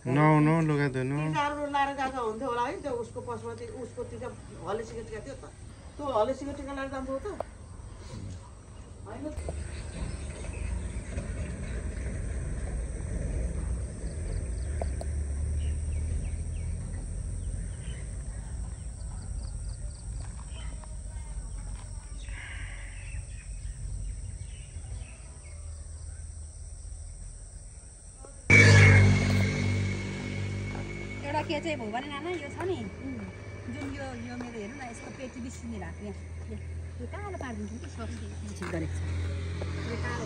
नुहाउनु लुगा धुनु लाएर गएको हुन्थ्यो होला है त्यो उसको पशुपति उसको टिका हलेसीको टिका थियो त त्यो हलेसीको टिका लाएर जान्छौ त होइन के चाहिँ भयो भने नाना यो छ नि जुन यो मेरो हेर्नु न यसको पेटी बिसिने भएको यहाँ यो कालो पारिदिन्छु कि सब्जी ठिक गरेको छ यो कालो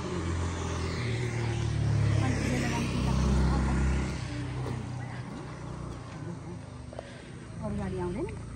अरू गाडी आउँदैन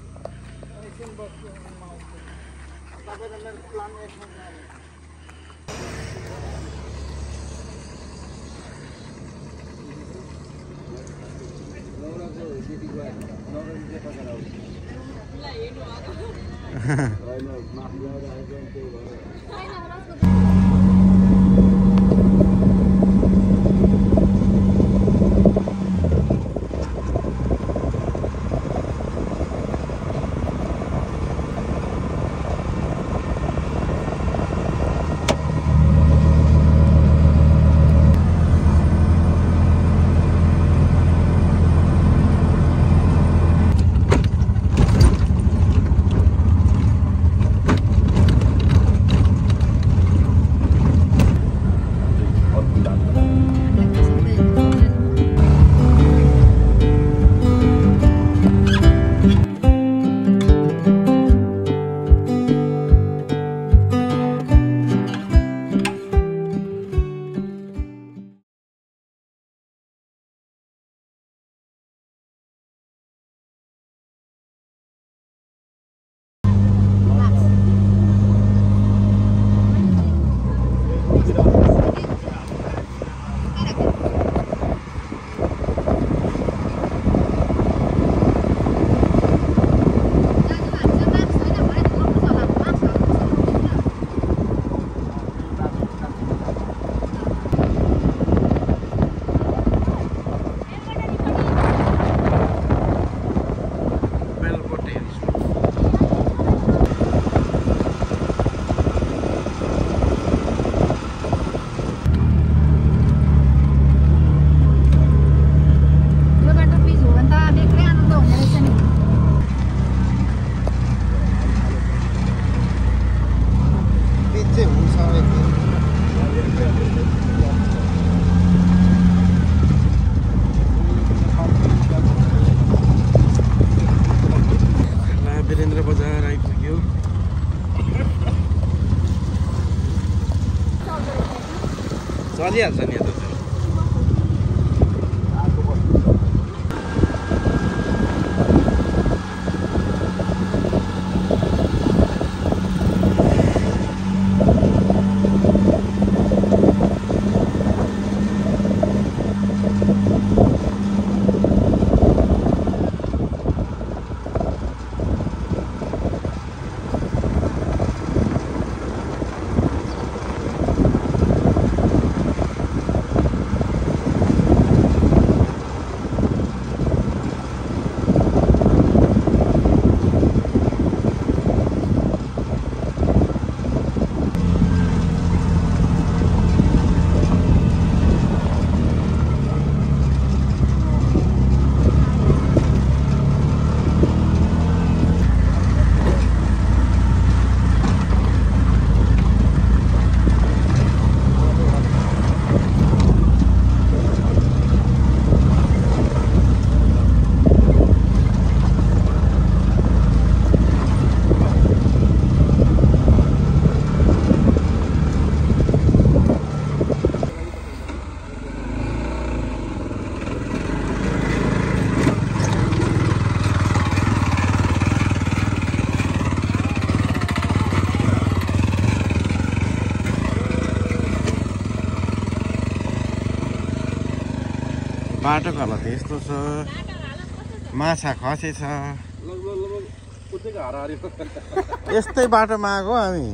चलिहाल्छ नि यता बाटोको हालत यस्तो छ माछा खसेछ यस्तै बाटोमा आएको हामी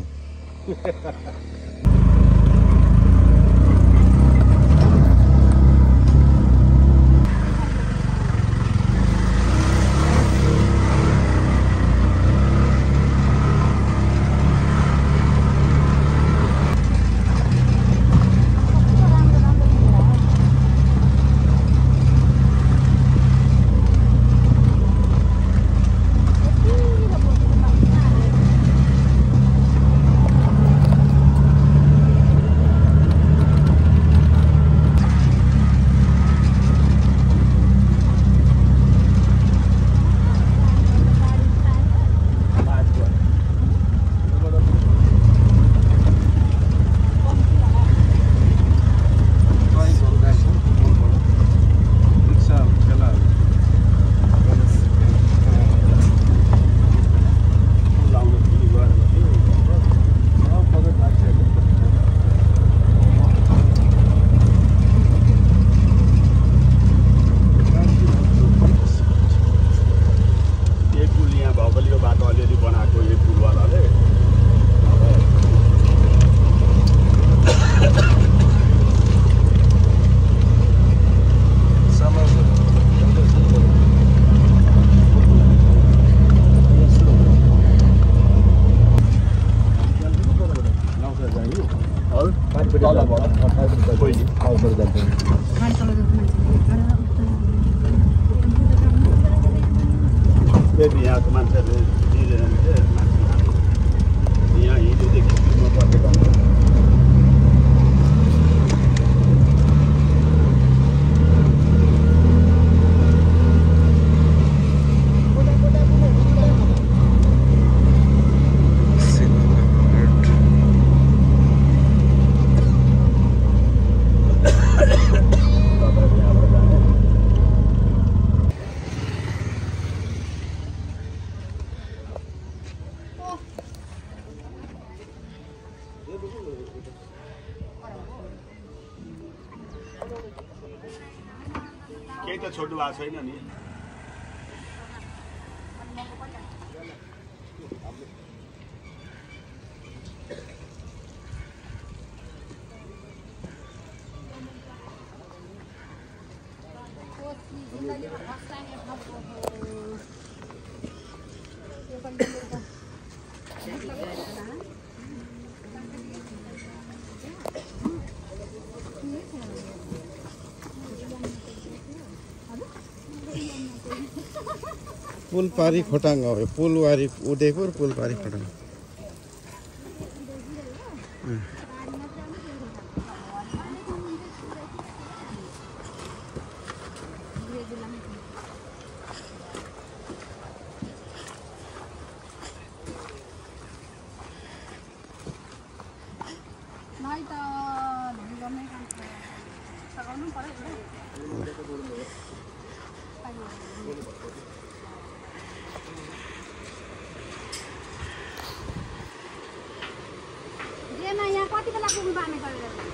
फेरि यहाँको मान्छेहरूले दिँदैन चाहिँ मान्छे यहाँ हिँड्दैदेखि पिउनु परेको केही त छोड्नु भएको छैन नि पुलपारी खोटाङ हो पुलवारी उदयपुर पुलपारी खोटाङ यहाँ कति बेला पुग्नु पर्ने गरेर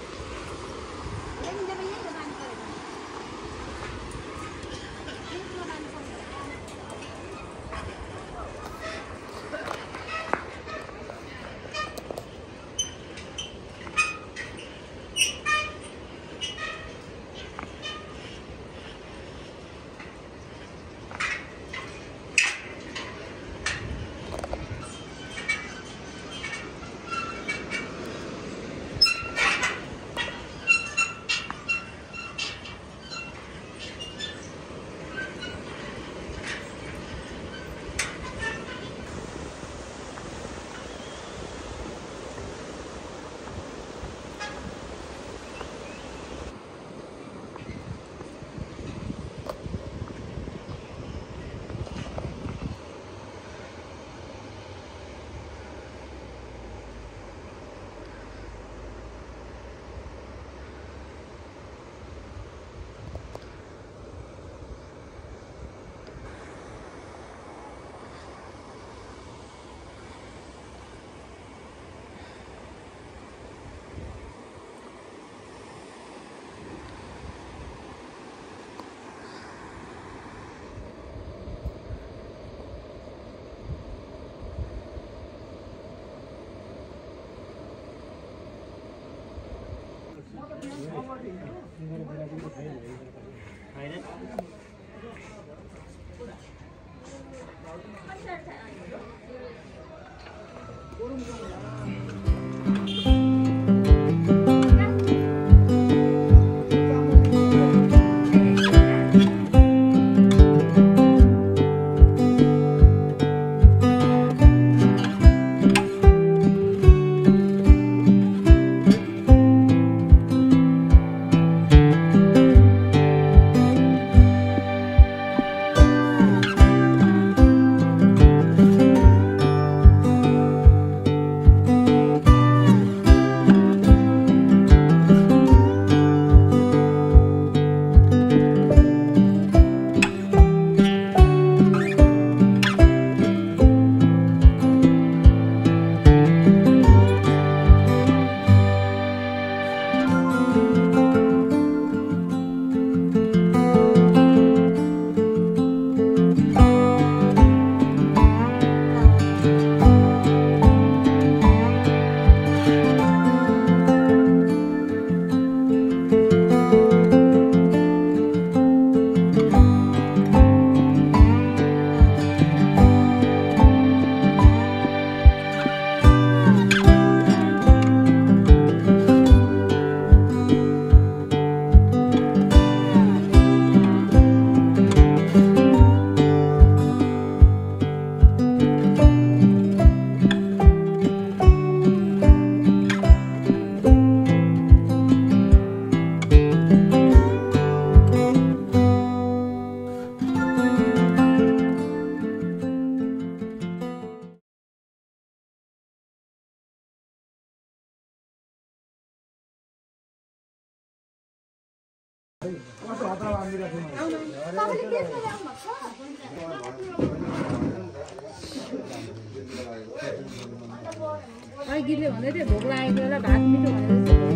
गीतले भन्दै थियो भोक लागेको बेला भात मिठो भनेर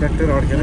ट्र्याक्टर अड्केर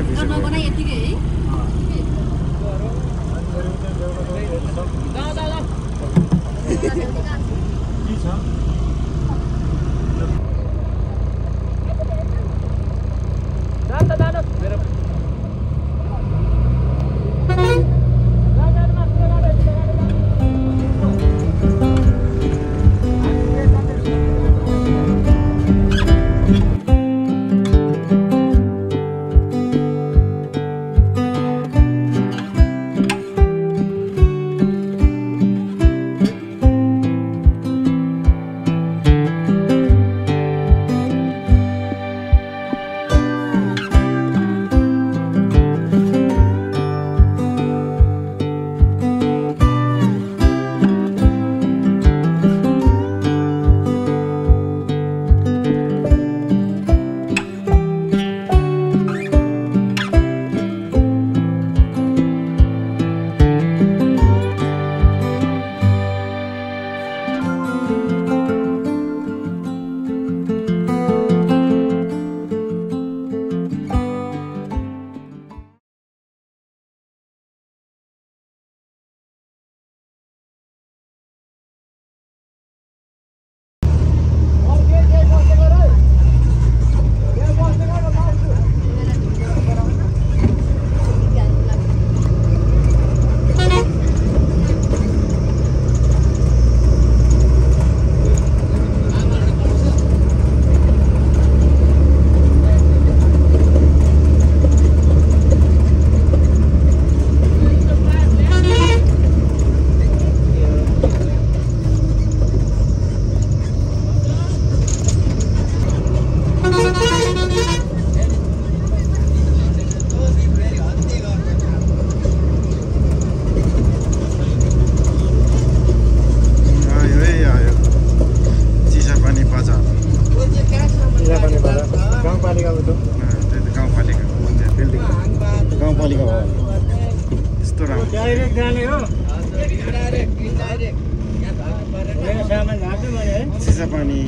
चिसापानी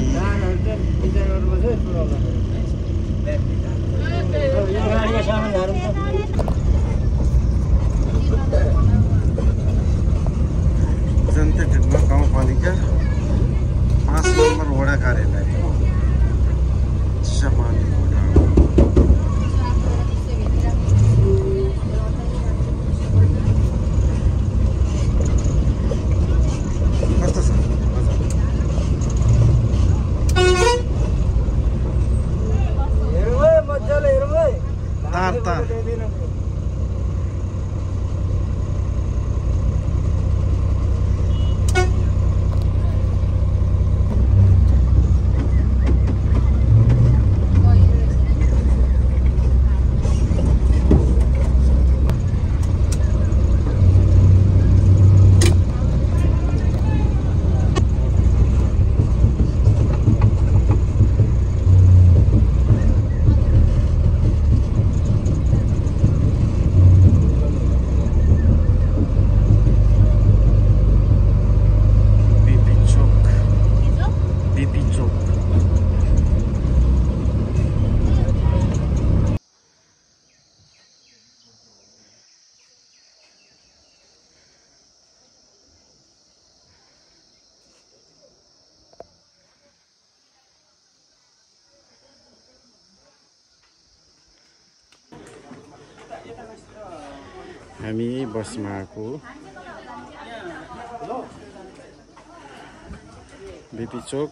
जनतेढुङ्गा गाउँपालिका 5 नम्बर वडा कार्यालय चिसापानी वडा। कस्तो छ तार तार हामी बसमा आएको बीपी चोक।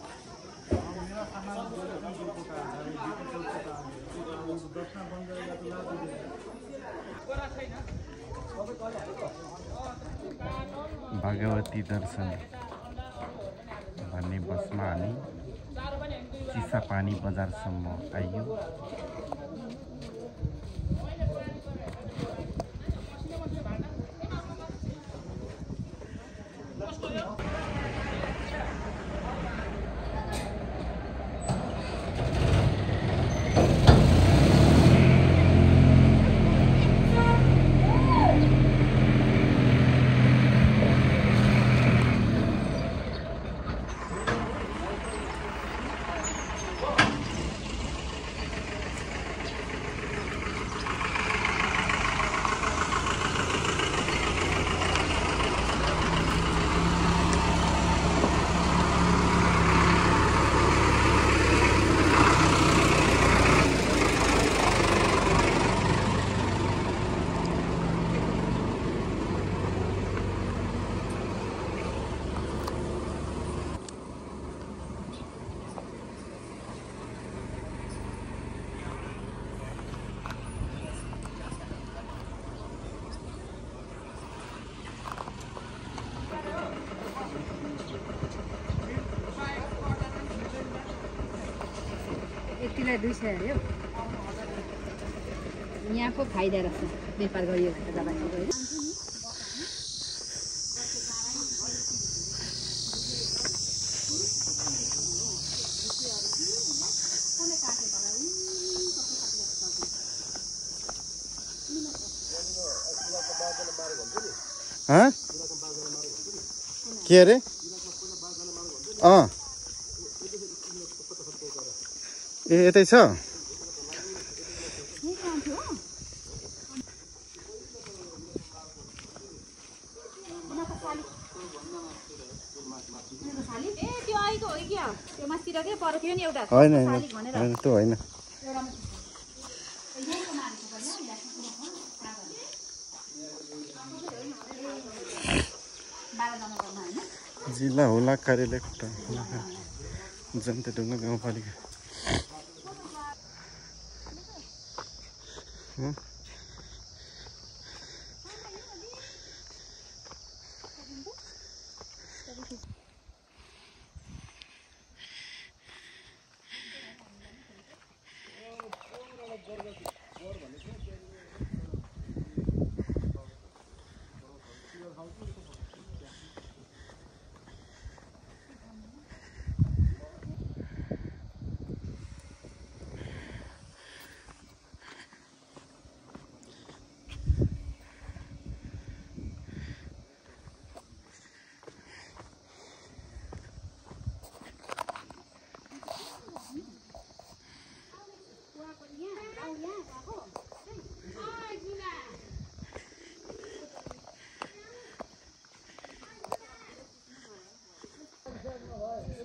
भगवती दर्शन भन्ने बसमा हामी चिसापानी बजारसम्म आइयो। यतिलाई 200 अरे हो। यहाँको फाइदा रहेछ व्यापार गरियो भने त हाँ के अरे ए यतै छ। होइन होइन त्यो होइन। जिल्ला हुला कार्यालय जनतेढुङ्गा गाउँपालिका।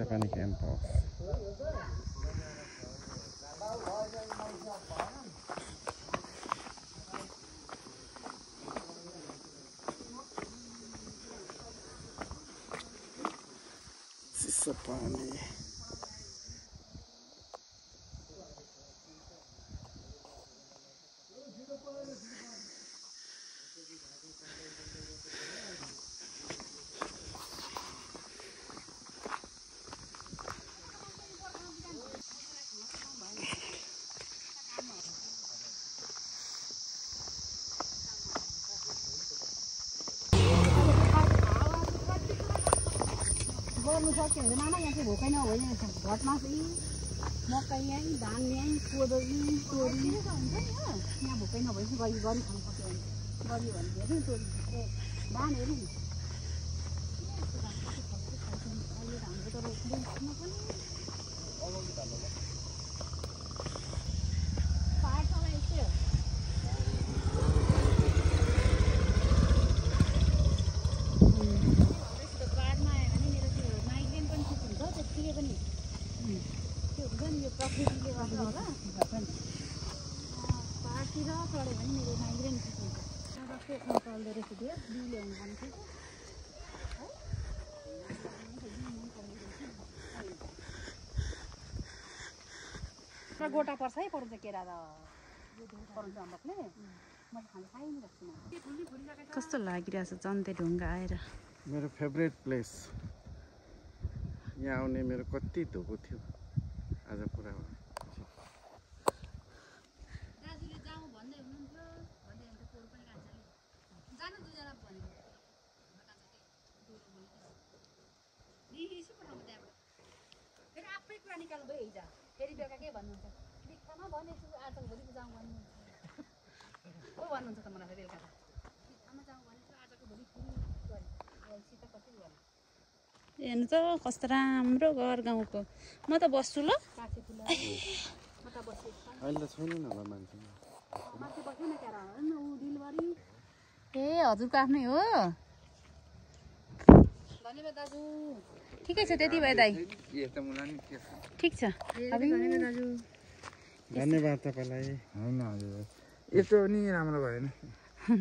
चिसापानी क्याम्पस चिसापानी गर्नु सक्यो भने नाना यहाँ चाहिँ भोकै नभए यहाँ घटमा चाहिँ मकै यहीँ धान यहीँ कोदो यहीँ तोरी यहाँ भोकै नभए चाहिँ गरी खानु सक्यो भने गरियो भने हेऱ्यो तोरी धान हेऱ्यो नि अहिले हाम्रो तर खानु पनि पाहाड तल यस्तै हो प्रकृतिले गर्दा होला पाहाडतिर चढ्यो भने मेरो माइग्रेन ठिक हुन्छ सोच्नु चल्दो रहेछ त्यो बिउ ल्याउनु पर्ने थियो है गोटा पर्छ है पर्छ केरा र पर्छ अम्बकले म खानु खाइरहेको छु कस्तो लागिरहेछ चन्ते ढुङ्गा आएर मेरो फेभरेट प्लेस यहाँ आउने मेरो कति धोको थियो आज पुरा हो दाजुले जाउँ भन्दै हुनुहुन्थ्यो भन्दै अन्त पोहोर पनि कान्छाले जानु दुईजना भनेको रिसी पठाउनु त्यहाँबाट फेरि आफ्नै कुरा निकाल्नु भयो हिजो फेरि बेलुका के भन्नुहुन्छ बित्थामा भनेछु आज भोलिको जाउँ भन्नुहुन्छ को भन्नुहुन्छ त मलाई बेलुका त बित्थामा जाउँ भनेछु आजको भोलि फेरि सित कति गर्नु हेर्नु त कस्तो राम्रो घर गाउँको म त बस्छु ल अहिले त छैन न होला मान्छे ए हजुरको आफ्नै हो धन्यवाद दाजु ठिकै छ त्यति भयो दाइ ठिक छ धन्यवाद दाजु धन्यवाद तपाईँलाई होइन हजुर यस्तो पनि राम्रो भएन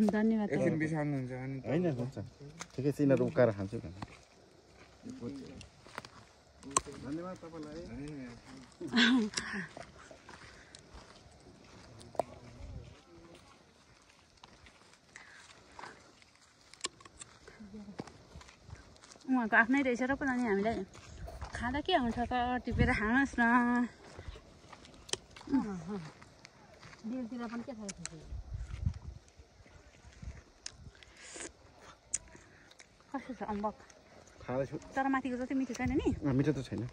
धन्यवाद एकछिन बिसाउनुहुन्छ अनि होइन हुन्छ ठिकै छ यिनीहरू उकाएर खान्छु धन्यवाद तपाईँलाई उहाँको आफ्नै रहेछ र पनि हामीलाई खाँदा के हुन्छ त टिपेर खानुहोस् न बेलतिर पनि के छ कस्तो छ अम्बक खाँदैछु तर माथिको जति मिठो छैन नि मिठो त छैन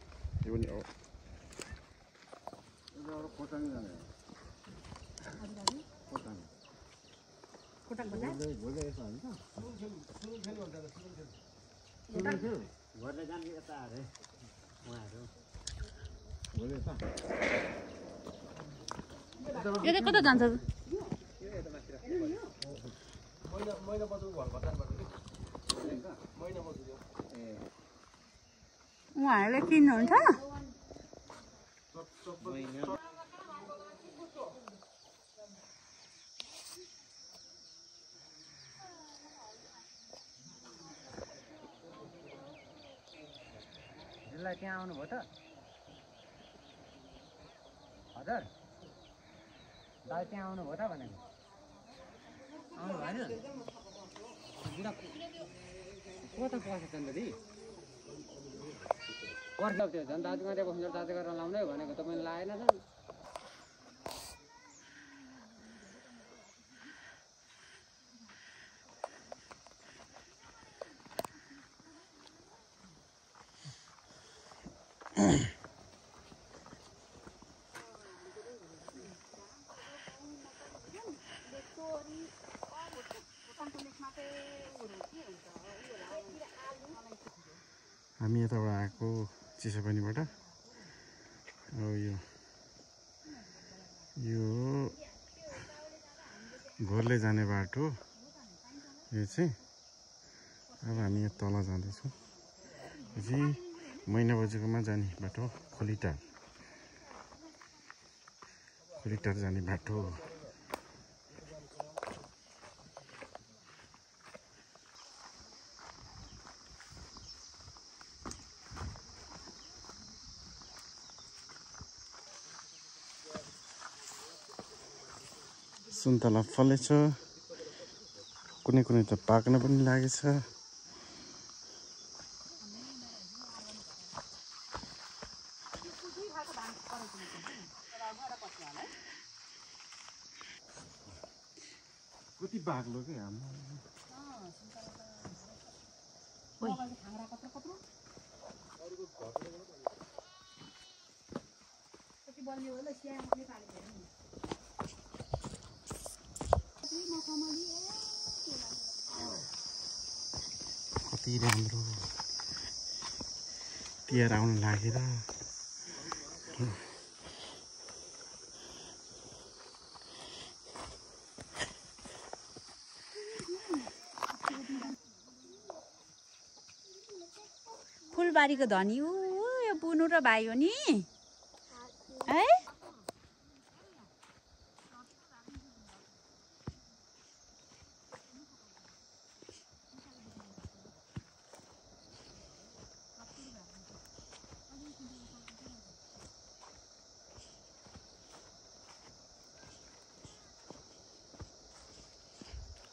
यो पनि कोटाक बजार यो चाहिँ कता जान्छ उहाँहरूले किन्नुहुन्छ त्यहाँ आउनुभयो त हजुर दाइ त्यहाँ आउनुभयो त भनेको आउनु भएन कता पर्छ चन्द्री पर्छ त्यो झन् दाजु मात्रै बस्नु दाजु गरेर लाउनै भनेको तपाईँले लाएन त हामी यताबाट आएको चिसोपानीबाट अब यो घोरले जाने बाटो यो चाहिँ अब हामी यहाँ तल जाँदैछौँ यो चाहिँ मैना बजेकोमा जाने बाटो खोलिटार जाने बाटो। सुन्तला फलेछ, कुनै कुनै त पाक्न पनि लागेछ। कति बाग्लो के हाम्रो कति राम्रो तिहार आउन लागेर। फुलबारीको धनी हो यो बुनु र भाइ हो नि है।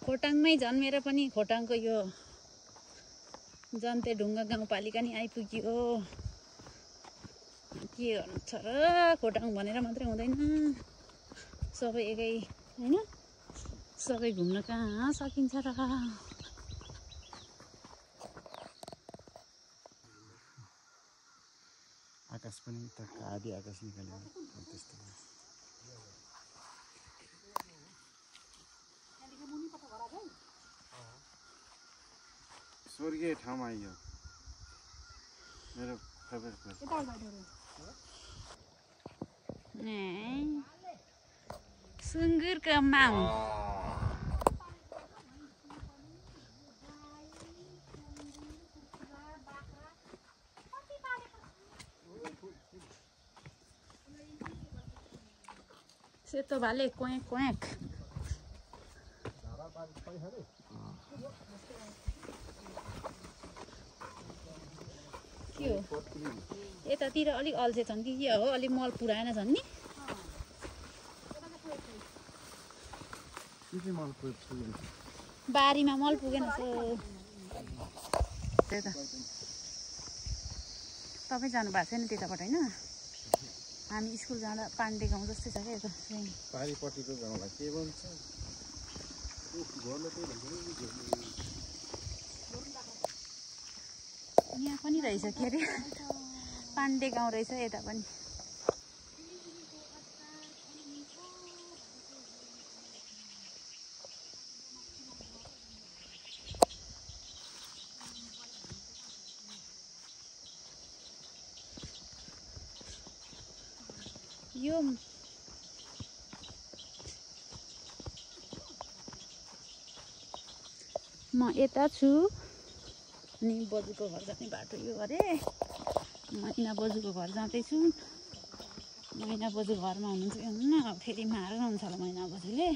खोटाङमै झन् मेरो पनि खोटाङको यो जन्ते ढुङ्गा गाउँपालिका नि आइपुग्यो। के गर्नु छ र खोटाङ भनेर मात्रै हुँदैन, सबै एकै होइन, सबै घुम्न कहाँ सकिन्छ र। आकाश पनि त आधी आकाश निकाल्यो त्यस्तो। स्वर्गीय ठाउँमा आइयो मेरो फेभरेट प्लेस। सुँगुरको माउ सेतो भाले क्वाक क्वाक। के हो यतातिर अलिक अल्छे छन् कि के हो, अलिक मल पुराएन छन् नि। बारीमा मल पुगेन त्यही त। तपाईँ जानु भएको छैन त्यताबाट होइन? हामी स्कुल जाँदा पाण्डे गाउँ जस्तै छ क्या यता। पारिपट्टिको गाउँलाई के भन्छ? यहाँ पनि रहेछ के अरे पाण्डे गाउँ रहेछ यता पनि। यो म यता छु अनि बजूको घर जाने बाटो यो अरे। मैना बजूको घर जाँदैछु। मैना बजू घरमा हुनुहुन्छ कि हुन्न, फेरि मार्नुहुन्छ होला मैना बजूले।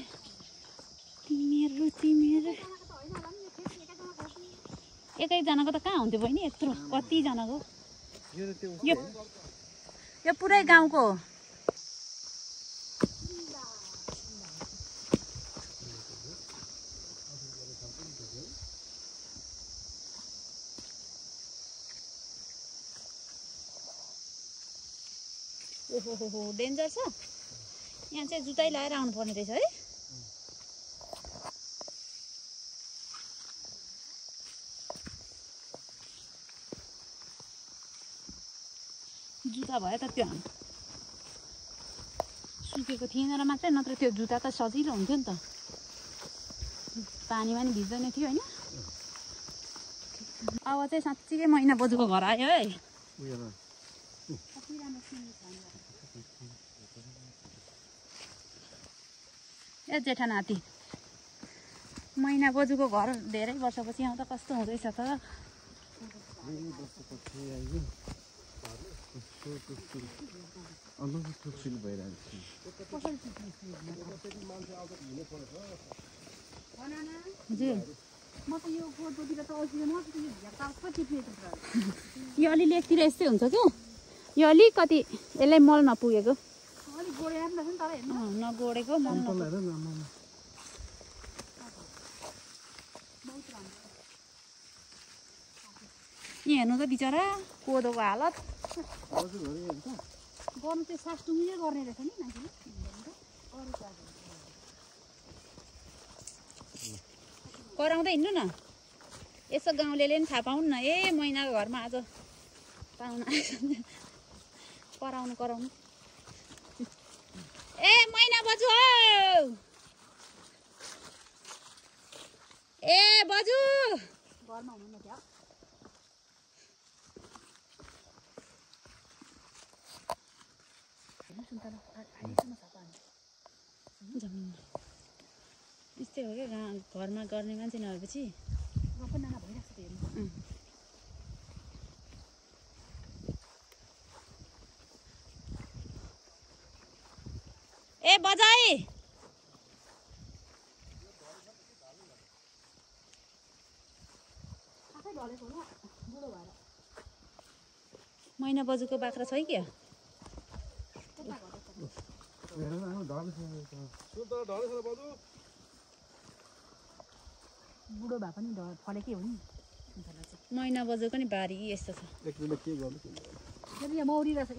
तिमीहरू एकैजनाको त कहाँ हुन्थ्यो बहिनी, यत्रो कतिजनाको? यो पुरै गाउँको हो। ओहो डेन्जर छ यहाँ चाहिँ, जुत्तै लाएर आउनु पर्ने रहेछ है। जुत्ता भयो त त्यो सुकेको थिएन र मात्रै, नत्र त्यो जुत्ता त सजिलो हुन्थ्यो नि त, पानीमा नि भिज्दैन थियो होइन। अब चाहिँ साँच्चीकै मैना बजूको घर आयो है। ए जेठा नाति मैना बजूको घर धेरै वर्षपछि आउँदा कस्तो हुँदैछ त? सुल भइरहेको म त यो गोठतिर त अल्छी म त कति यो अलिअलि एकतिर यस्तै हुन्छ क्या यो अलिकति यसलाई मल नपुगेको अलिक गोडेर नि तर नगोडेको मल यहाँ हेर्नु त बिचरा कोदोको हालत गर्नु चाहिँ सासटुङ्गै गर्ने रहेछ नि मान्छेले कराउँदै हिँड्नु न यसो गाउँलेले पनि थाहा पाउनु न ए महिनाको घरमा आज पाहुना कराउनु ए मैना बजु हौ ए बजु घरमा हुनु न क्या त्यस्तै हो क्या घरमा गर्ने मान्छे नभएपछि नाना भइरहेको छ हेर्नु ए बजाई मैना बजुको बाख्रा छ क्या बुढो भए पनि फलेकै हो नि मैना बजुको नि बारी यस्तो छ मौरी रहेछ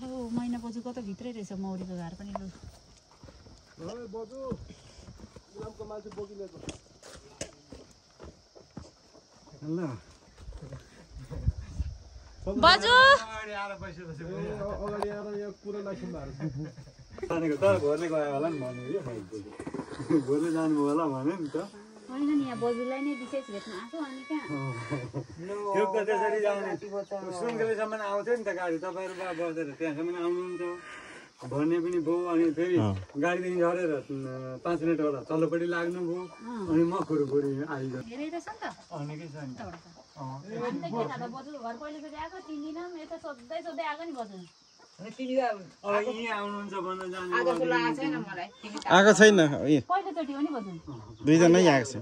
हो मैना बजुको त भित्रै रहेछ मौरीको घर पनि लु बजु तर घरले गयो होला नि भन्यो घरले जानुभयो होला भन्यो नि त होइन नि यहाँ बजुलाई नै विशेष भेट्न आएको अनि कहाँ त्यो त त्यसरी जाने सुनगेलीसम्म आउँथ्यो नि त गाडी तपाईँहरू बा बसेर त्यहाँसम्म आउनुहुन्छ भन्ने पनि भयो अनि फेरि गाडीदेखि झरेर 5 मिनट होला तल्लोपट्टि लाग्नुभयो अनि म खुरुखुरी आइगयो धेरै रहेछ नि त अनि के छ नि हामी त के थाहा बजुको घर पहिलोचोटि आएको 3 दिन यता सोध्दै आएको नि बजु अब यहीँ आउनुहुन्छ भन्न जाने आएको छैन पहिलोचोटि हो नि बजु दुईजनै आएको छ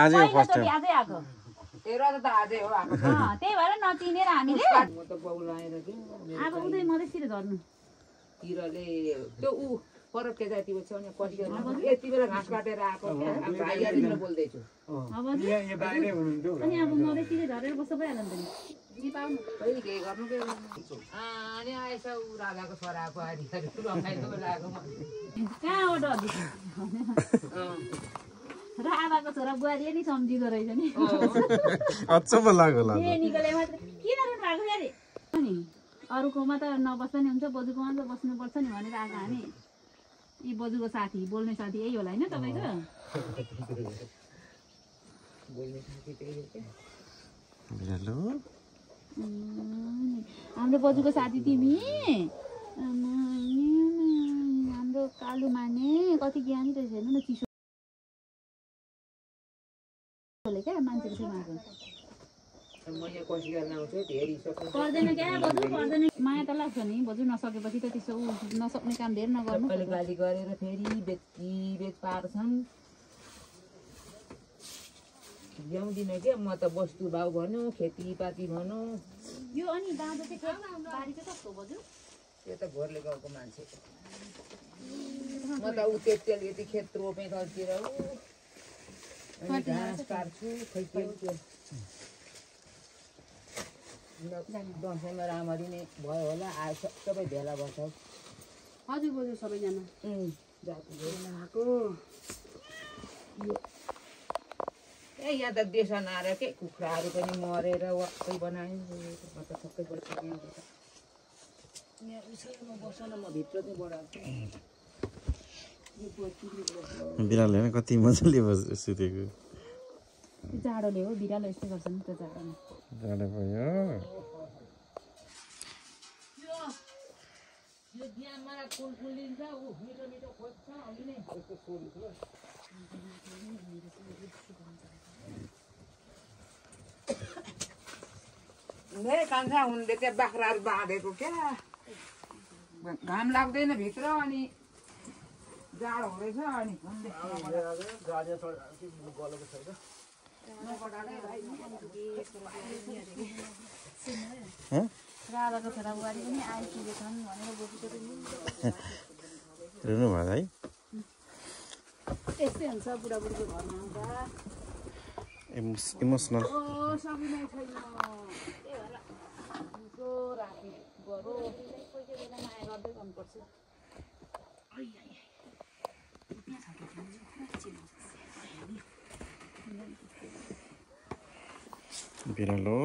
आजै हो फर्स्ट टाइम आजै आएको त्यही भएर नचिनेर हामीले अब उतै मधेसतिर झर्नु त्यो ऊ परके जातिको छ नि यति बेला घाँस काटेर आएको बोल्दैछु अनि अब मधेसतिर झरेर बस्छ भइहाल्यो नि त कहिले केही गर्नु के अनि आएछ ऊ राजाको छोराको आदिहरू रमाइलो लागेको कहाँबाट राधाको छोरा बुहारी नि सम्झिँदो रहेछ नि अचम्म लाग्यो होला निकले मात्र किन रुनु भएको अरे नि अरूकोमा त नबस्दा नि हुन्छ बजुकोमा त बस्नुपर्छ नि भनेर आएको हामी यी बजुको साथी बोल्ने साथी यही होला होइन तपाईँको हाम्रो बजुको साथी तिमी हाम्रो कालु माने कति ज्ञानी रहेछ हेर्नु न चिसो क्या मान्छेको छेउमा पर्दैन क्या बजु पर्दैन माया त लाग्छ नि बजु नसकेपछि त त्यसो नसक्ने काम धेरै नगर्नु गाली गरेर फेरि बेच पार्छन् ल्याउँदिन क्या म त वस्तु भाउ भनौँ खेतीपाती भनौँ यो अनि दाँजो चाहिँ बारी चाहिँ कस्तो बजु त्यो त घरले गाउँको मान्छे म त ऊ त्यति यति खेत रोपेँ कतितिर अनि घाँस काट्छु खै के त्यो दसैँमा राम्ररी नै भयो होला आएछ सबै भेला बस्छ हजुर बजु सबैजना जाति आएको ए यहाँ त देशन आएर के कुखुराहरू पनि मरेर वाक्कै बनायो म त सबै बसिरहेको यहाँ उसैमा बस्छ न म भित्र चाहिँ बढाएको बिरालो होइन कति मजाले सुतेको जाडोले हो बिरालो यस्तै गर्छ नि त जाडोमा जाडो भयो यो बिहामा कुलकुलिन्छ ऊ मिठो मिठो खोज्छ अहिले यस्तो सोधिन्छ नै कान्छा उनले त्यहाँ बाख्राहरू बाँधेको क्या घाम लाग्दैन भित्र अनि जाडो हुँदैछ अनि राधाको छोरा बुहारी पनि आइपुगेछन् भनेर बोकेको रुनु भयो है यस्तै हुन्छ बुढाबुढीको घरमा आउँदा इमोसनल सकिनै छैन त्यही भएर यसो राति गरो कोही कोही बेला माया गर्दै गर्नुपर्छ बिरालो